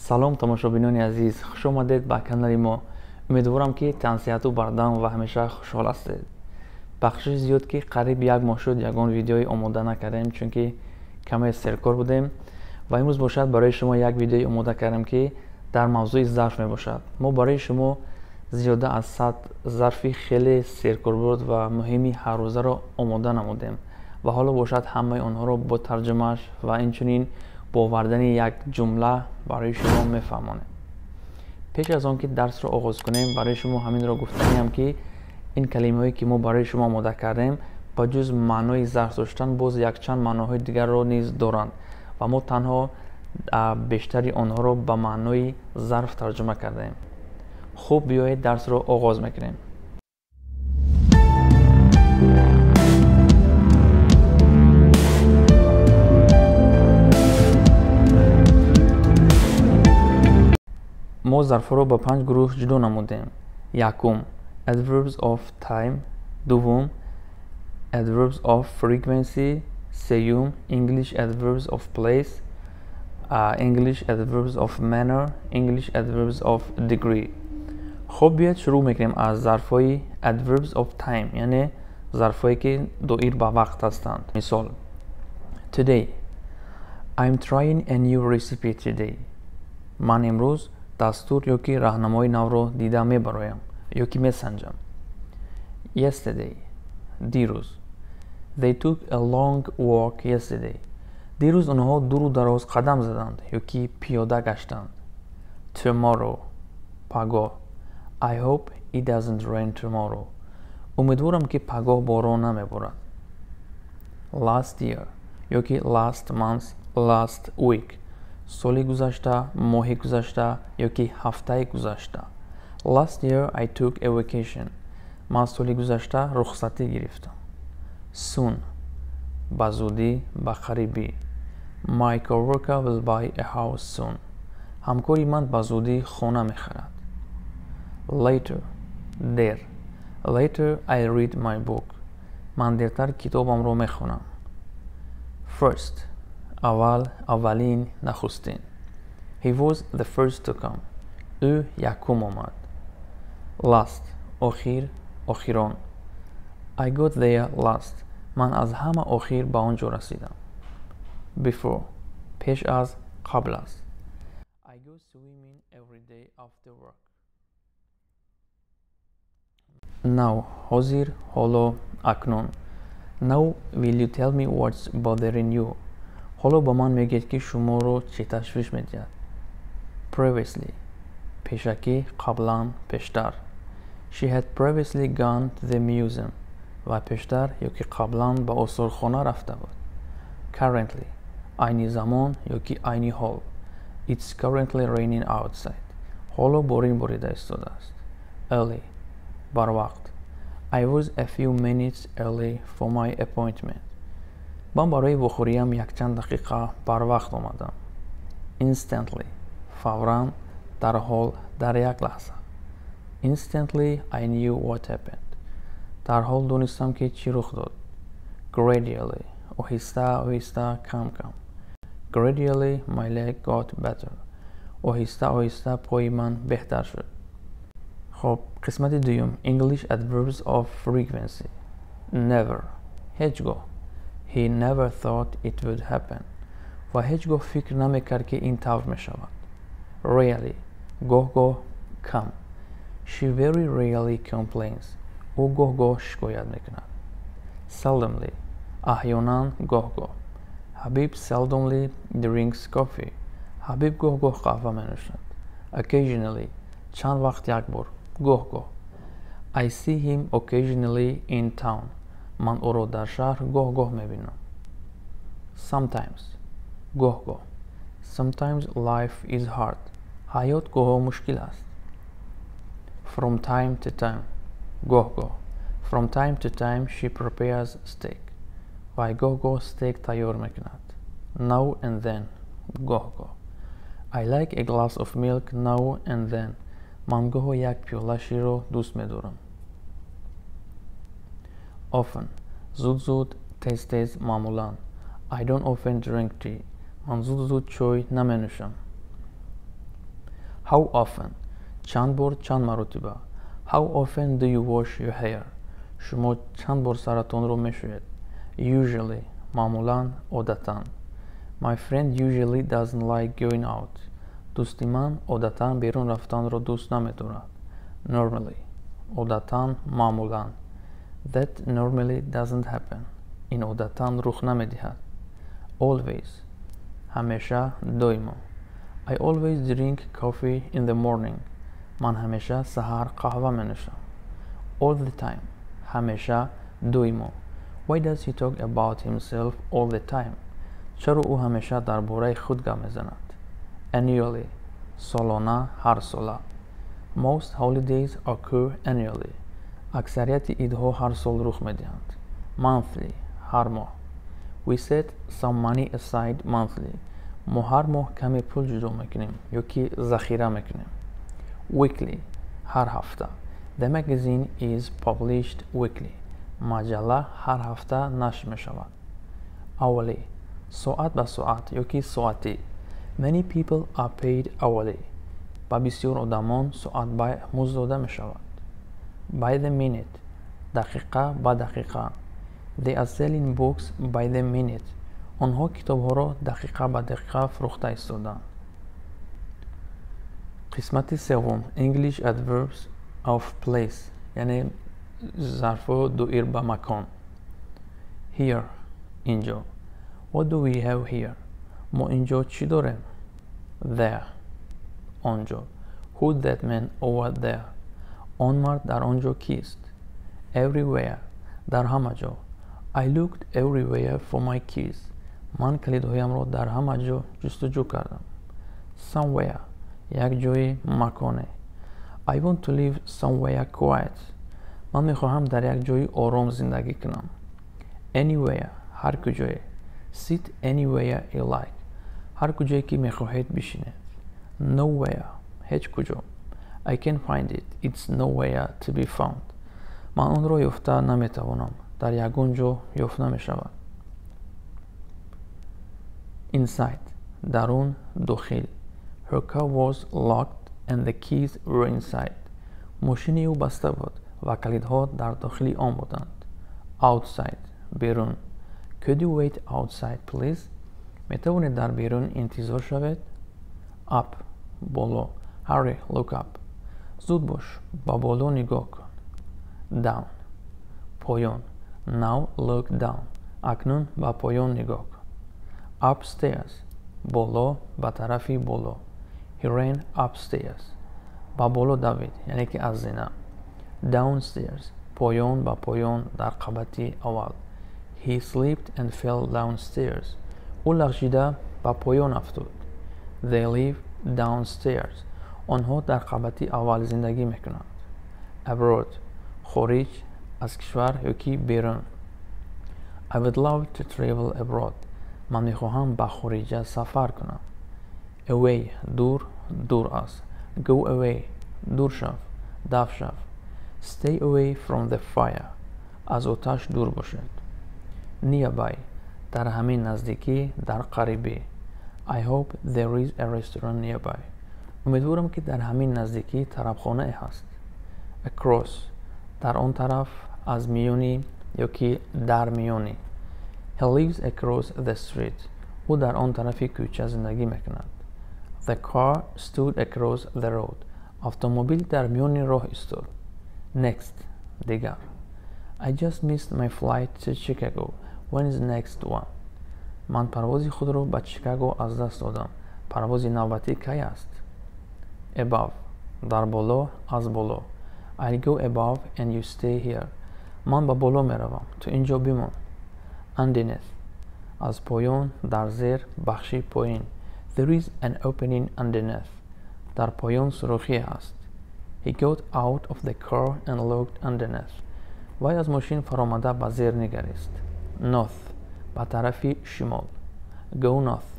Салом, тамошобинони азиз, хуш омадед ба канали мо. Умедворам, ки тансиҳату бардам ва ҳамеша хушҳол ҳастед. Бахшиши зиёд, ки қариб як моҳ шуд ягон видеои омода накардем, чунки каме серкор будем. Ва имрӯз бошад барои шумо як видеои омода кардем, ки дар мавзӯи зарф мебошад. Мо барои шумо зиёда аз 100 зарфи хеле серкорбурд ва муҳими ҳаррӯзаро омода намудем ва ҳоло бошад ҳамаи онҳоро бо тарҷумааш ва инчунин бо овардани як ҷумла барои шумо мефаҳмонем. Пеш аз он ки дарсро оғоз кунем, барои шумо ҳаминро гуфтаниам, ки ин калимаҳое, ки мо барои шумо омода кардем, ба ҷуз маънои зарф доштан боз якчанд маъноҳои дигарро низ доранд ва мо танҳо бештари онҳоро ба маънои зарф тарҷума кардаем. Хуб, биёед, дарсро оғоз мекунем. Мо зарфҳоро ба панҷ гурӯҳ ҷудо намудем. Якум, adverbs of time, дуввум, adverbs of frequency, сеюм, English adverbs of place, English adverbs of manner, English adverbs of degree. Хуб, биёед, шурӯъ мекунем аз зарфҳои adverbs of time, яъне зарфҳое, ки доир ба вақт ҳастанд. Мисол: today. I'm trying a new recipe today. Ман имрӯз дастур ё ки раҳнамои навро дида мебароям ё ки месанҷам. Yesterday, дирӯз. They took a long walk yesterday. Дирӯз онҳо дуру дароз қадам заданд ё ки пиёда гаштанд. Tomorrow, пагоҳ. I hope it doesn't rain tomorrow. Умедворам, ки пагоҳ борон намеборад. Last year ё ки last month, last week, соли гузашта, моҳи гузашта ё ки ҳафтаи гузашта. Last year I took a vacation. Ман соли гузашта рухсатӣ гирифтам. Soon, ба зудӣ, ба қарибӣ. My coworker will buy a house soon. Ҳамкори ман ба зудӣ хона мехарад. Later, дер. Later I read my book. Ман дертар китобамро мехонам. First, аввал, аввалин, нахустин. He was the first to come. Ӯ якум омад. Last, охир, охирон. I got there last. Ман аз ҳама охир ба он ҷо расидам. Before, пеш аз, қабл аз. I go swimming every day after work. Now, ҳозир, ҳоло, акнун. Now will you tell me what's bothering you? Ҳоло ба ман мегӯед, ки шуморо чӣ ташвиш медиҳад? Previously, пешакӣ, қаблан, пештар. She had previously gone to the museum. Ва пештар ё ки қаблан ба осорхона рафта буд. Currently, айни замон ё ки айни ҳол. It's currently raining outside. Ҳоло борин борида истодааст. Early, барвақт. I was a few minutes early for my appointment. Ман барои вохӯриям якчанд дақиқа барвақт омадам. Instantly, фавран, дарҳол, дар як лаҳза. Instantly I knew what happened. Дарҳол донистам, ки чӣ рух дод. Gradually, оҳиста оҳиста, кам кам. Gradually my leg got better. Оҳиста оҳиста пои ман беҳтар шуд. Хоб, қисмати дуюм, English adverbs of frequency. Never, ҳеҷ гоҳ. He never thought it would happen. Ва ҳеҷ гоҳ фикр намекард, ки ин тавр мешавад. Rarely, гоҳ гоҳ, кам. She very rarely complains. Ӯ гоҳ гоҳ шикоят мекунад. Seldomly, аҳёнан, гоҳ гоҳ. Habib seldomly drinks coffee. Ҳабиб гоҳ гоҳ қаҳва менӯшад. Occasionally, чанд вақт як бор, гоҳ гоҳ. I see him occasionally in town. Ман ӯро дар шаҳр гоҳ гоҳ мебинам. Sometimes, гоҳ гоҳ. Sometimes life is hard. Ҳаёт гоҳо мушкил аст. From time to time, гоҳ гоҳ. From time to time she prepares steak. Вай гоҳ гоҳ стейк тайёр мекунад. Now and then, гоҳ гоҳ. I like a glass of milk now and then. Ман гоҳо як пиёла ширро дӯст медорам. Often, зуд зуд, тез тез, маъмулан. I don't often drink tea. Ман зуд зуд чой наменӯшам. How often? Чанд бор, чанд маротиба. How often do you wash your hair? Шумо чанд бор саратонро мешӯед? Usually. Маъмулан, одатан. My friend usually doesn't like going out. Дӯсти ман одатан берун рафтанро дӯст намедорад. Normally. Одатан, маъмулан. That normally doesn't happen. Ин одатан рух намедиҳад. Always. Ҳамеша, доимо. I always drink coffee in the morning. Ман ҳамеша саҳар қаҳва менӯшам. All the time. Ҳамеша, доимо. Why does he talk about himself all the time? Чаро ӯ ҳамеша дар бораи худ гап мезанад? Annually. Солона, ҳарсола. Most holidays occur annually. Аксарияти идҳо ҳар сол рух медиҳанд. Monthly. Ҳар моҳ. We set some money aside monthly. Мо ҳар моҳ каме пул ҷудо мекунем ё ки захира мекунем. Weekly. Ҳар ҳафта. The magazine is published weekly. Маҷалла ҳар ҳафта нашр мешавад. Hourly. Соат ба соат ё ки соатӣ. Many people are paid hourly. Ба бисёр одамон соатбай музд дода мешавад. By the minute. Дақиқа ба дақиқа. They are selling books by the minute. Онҳо китобҳоро дақиқа ба дақиқа фурӯхта истодаанд. Қисмати севум: English adverbs of place, яъне зарфҳо доир ба макон. Here. Инҷо. What do we have here? Мо инҷо чӣ дорем? There. Онҷо. Who's that man over there? Он мард дар он ҷо кист? Everywhere. Дар ҳама ҷо. I looked everywhere for my keys. Ман калидҳоямро дар ҳама ҷо ҷустуҷӯ кардам. Somewhere. Як ҷои, маконе. I want to live somewhere quiet. Ман мехоҳам дар як ҷои ором зиндагӣ кунам. Anywhere. Ҳар куҷое. Sit anywhere you like. Ҳар куҷое ки мехоҳед, бишинед. Nowhere. Ҳеҷ куҷо. I can't find it. It's nowhere to be found. Ман онро ёфта наметавонам, дар ягон ҷо ёфт намешавад. Inside. Дарун, дохил. Her car was locked and the keys were inside. Мошини ӯ баста буд ва калидҳо дар дохили он буданд. Outside. Берун. Could you wait outside, please? Метавонед дар берун интизор шавед? Up. Боло. Hurry, look up. Зуд бош, ба боло нигоҳ кун. Down. Поён. Now look down. Акнун ба поён нигоҳ кун. Upstairs. Боло, ба тарафи боло. He ran upstairs. Ба боло давид, яъне ки аз зина. Downstairs. Поён, ба поён, дар қабати аввал. He slipped and fell downstairs. Ӯ лағжида ба поён афтод. They live downstairs. Онҳо дар қабати аввал зиндагӣ мекунанд. Abroad. Хориҷ аз кишвар ё ки берун. I would love to travel abroad. Ман мехоҳам ба хориҷа сафар кунам. Away. Дур, дур аз. Go away. Дур шав, дафт шав. Stay away from the fire. Аз оташ дур бошед. Nearby. Дар ҳамин наздикӣ, дар қарибӣ. I hope there is a restaurant nearby. Умедворам, ки дар ҳамин наздикӣ тарабхонае ҳаст. Across. Дар он тараф, аз миёни ё ки дар миёни. He lives across the street. Ӯ дар он тарафи кӯча зиндагӣ мекунад. The car stood across the road. Автомобил дар миёни роҳ истод. Next. Дигар. I just missed my flight to Chicago. When is the next one? Ман парвози худро ба Чикаго аз даст додам, парвози навбатӣ кай аст? Above. Дар боло, аз боло. I'll go above and you stay here. Ман ба боло меравам, ту инҷо бимон. Underneath. Аз поён, дар зер, бахши поин. There is an opening underneath. Дар поён сӯрохие ҳаст. He got out of the car and looked underneath. Вай аз мошин фаромада, ба зер нигарист. North. Ба тарафи шимол. Go north.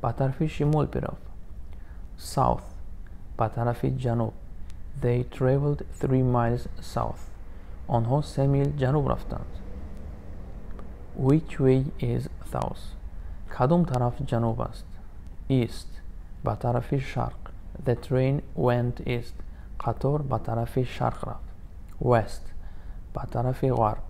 Ба тарафи шимол бирав. South. Ба тарафи ҷануб. They traveled 3 miles south. Онҳо 3 мил ҷануб рафтанд. Which way is south? Кадом тараф ҷануб аст? East. Ба тарафи шарқ. The train went east. Қатор ба тарафи шарқ рафт. West. Ба тарафи ғарб.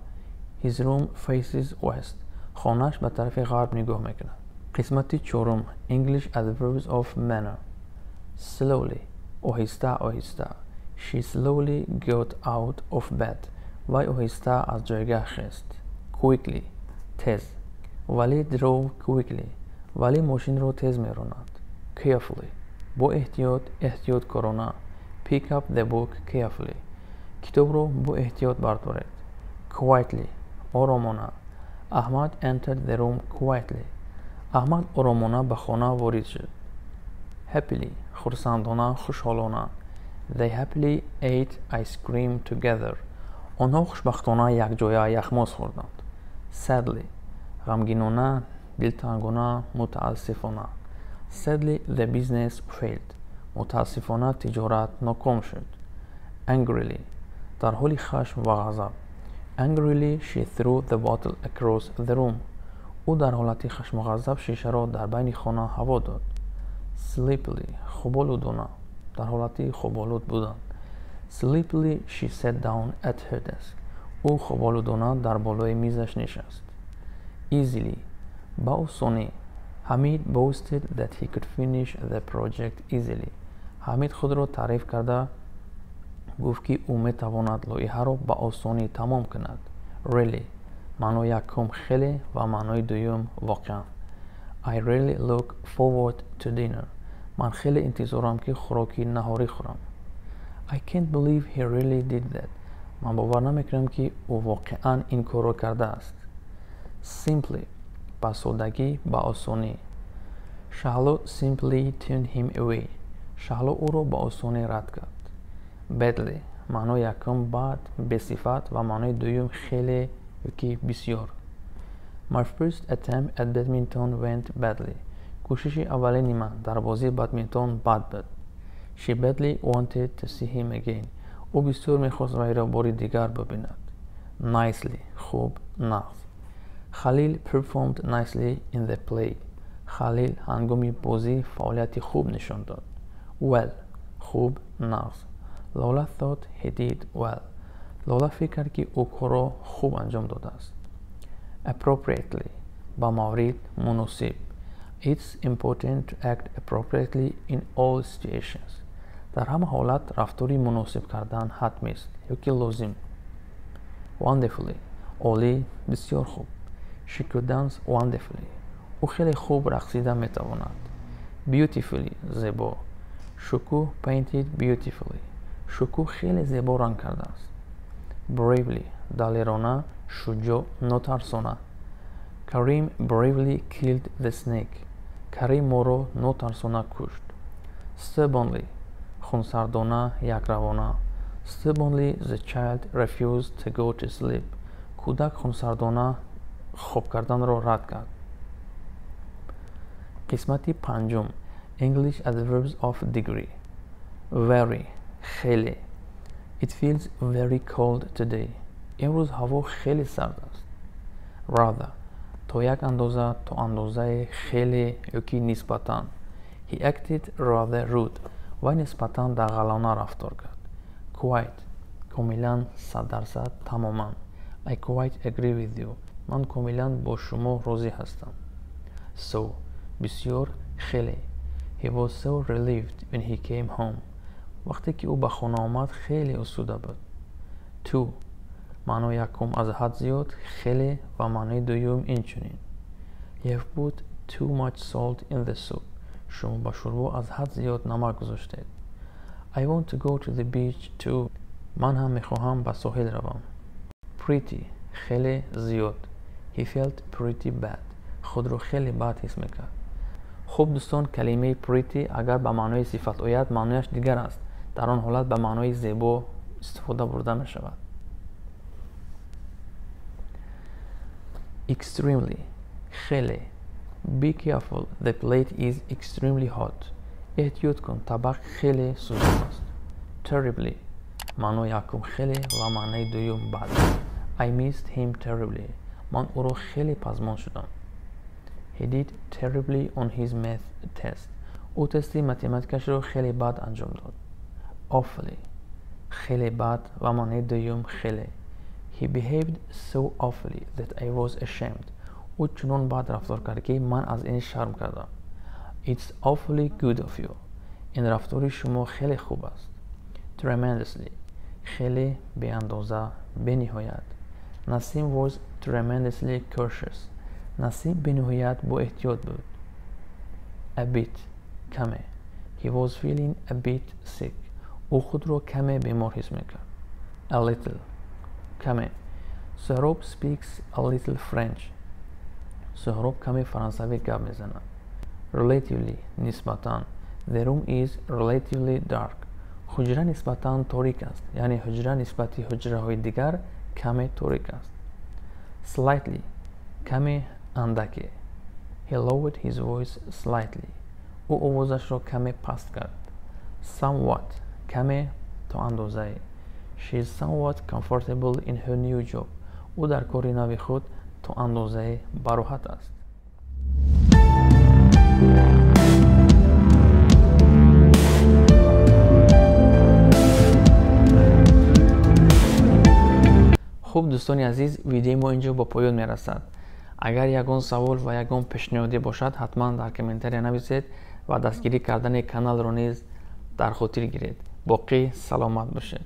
His room faces west. Хонааш ба тарафи ғарб нигоҳ мекунад. Қисмати чорум. English adverbs of manner. Slowly. Оҳиста оҳиста. She slowly got out of bed. Вай оҳиста аз ҷойгаҳ хест. Quickly. Тез. Вали drove quickly. Вали мошинро тез меронад. Carefully. Бо эҳтиёт, эҳтиёткорона. Pick up the book carefully. Китобро бо эҳтиёт бардоред. Quietly. Оромона. Аҳмад entered the room quietly. Аҳмад оромона ба хона ворид шуд. Happily. Хурсандона, хушҳолона. They happily ate ice cream together. Онҳо хушбахтона якҷоя яхмоз хӯрданд. Sadly. Ғамгинона, дилтангона, мутаассифона. Sadly, the business failed. Мутаассифона тиҷорат ноком шуд. Angrily. Дар ҳоли хашм ва ғазаб. Angrily she threw the bottle across the room. Ӯ дар ҳолати хашму ғазаб шишаро дар байни хона ҳаво дод. Sleepily. Хоболудона. Дар ҳолати хоболуд будан. Sleepily she sat down at her desk. Ӯ хоболудона дар болои мизаш нишаст. Easily. Ба осонӣ. Hamid boasted that he could finish the project easily. Ҳамид худро таъриф карда гуфт, ки ӯ метавонад лоиҳаро ба осонӣ тамом кунад. Really. Маънои якум хеле ва маънои дуюм воқеан. I really look forward to dinner. Ман хеле интизорам, ки хӯроки наҳорӣ хӯрам. I can't believe he really did that. Ман бовар намекунам, ки ӯ воқеан ин корро кардааст. Simply. Ба содагӣ, ба осонӣ. Shahlo simply turned him away. Шаҳло ӯро ба осонӣ рад кард. Badly. Маънои якум бад, бесифат ва маънои дуюм хеле ёки бисёр. My first attempt at badminton went badly. Кӯшиши аввалини ман дар бозии бадминтон бад буд. She badly wanted to see him again. Ӯ бисёр мехост вайро бори дигар бибинад. Nicely. Хуб, нағз. Khalil performed nicely in the play. Халил ҳангоми бозӣ фаъолияти хуб нишон дод. Well. Хуб, нағз. Lola thought he did well. Лола фикр кард, ки ӯ корро хуб анҷом додааст. Appropriately. Ба маврид, муносиб. It's important to act appropriately in all situations. Дар ҳама ҳолат рафтори муносиб кардан ҳатмист ёки лозим. Wonderfully. Олӣ, бисёр хуб. She could dance wonderfully. Ӯ хеле хуб рақсида метавонад. Beautifully. Зебо. Шукӯҳ painted beautifully. Шукӯҳ хеле зебо ранг кардааст. Bravely. Далерона, шуҷоъ, нотарсона. Karim bravely killed the snake. Карим морро нотарсона кушт. Stubbornly. Хунсардона, якравона. Stubbornly the child refused to go to sleep. Кӯдак хунсардона хоб карданро рад кард. Қисмати панҷум. English adverbs of degree. Very. Хеле. It feels very cold today. Имрӯз ҳаво хеле сард аст. Rather. То як андоза, то андозаи хеле ёки нисбатан. He acted rather rude. Вай нисбатан дағалона рафтор кард. Quite. Комилан, 100%, тамоман. I quite agree with you. Ман комилан бо шумо розӣ ҳастам. So. Бисёр, хеле. He was so relieved when he came home. Вақте ки ӯ ба хона омад, хеле осуда буд. Too. Маънои якум аз ҳад зиёд, хеле ва маънои дуюм инчунин. You have put too much salt in the soup. Шумо ба шӯрбо аз ҳад зиёд намак гузоштед. I want to go to the beach too. Ман ҳам мехоҳам ба соҳил равам. Pretty. Хеле зиёд. He felt pretty bad. Худро хеле бад ҳис мекард. Хуб, дӯстон, калимаи pretty агар ба маънои сифат ояд, маънояш дигар аст. Дар он ҳолат ба маънои зебо истифода бурда мешавад. Extremely. Хеле. Be careful, the plate is extremely hot. Эҳтиёт кун, табақ хеле сӯзон аст. Terribly. Маънои якум хеле ва маънои дуюм бад. I missed him terribly. Ман ӯро хеле пазмон шудам. He did terribly on his math test. Ӯ тести математикашро хеле бад анҷом дод. Awfully. Хеле бад ва маънии дуюм хеле. He behaved so awfully that I was ashamed. Ӯ чунон бад рафтор кард, ки ман аз ин шарм кардам. It's awfully good of you. Ин рафтори шумо хеле хуб аст. Tremendously. Хеле, беандоза, бениҳоят. Nasim was tremendously cautious. Насим бениҳоят боэҳтиёт буд. A bit. Каме. He was feeling a bit sick. Ӯ худро каме бемор ҳис мекард. A little. Каме. Sohrab speaks a little French. Соҳроб каме фаронсавӣ гап мезанад. Relatively. Нисбатан. The room is relatively dark. Ҳуҷра нисбатан торик аст, яъне ҳуҷра нисбати ҳуҷраҳои дигар каме торик аст. Slightly. Каме, андаке. He lowered his voice slightly. Ӯ овозашро каме паст кард. Somewhat. Каме, то андозае. She is somewhat comfortable in her new job. Ӯ дар кори нави худ то андозае бароҳат аст. Хуб, дӯстони азиз, видеои мо инҷо ба поён мерасад. Агар ягон савол ва ягон пешниҳодӣ бошад, ҳатман дар комментария нависед ва дастгирӣ кардани каналро низ дар хотир гиред. Боқӣ саломат бошед.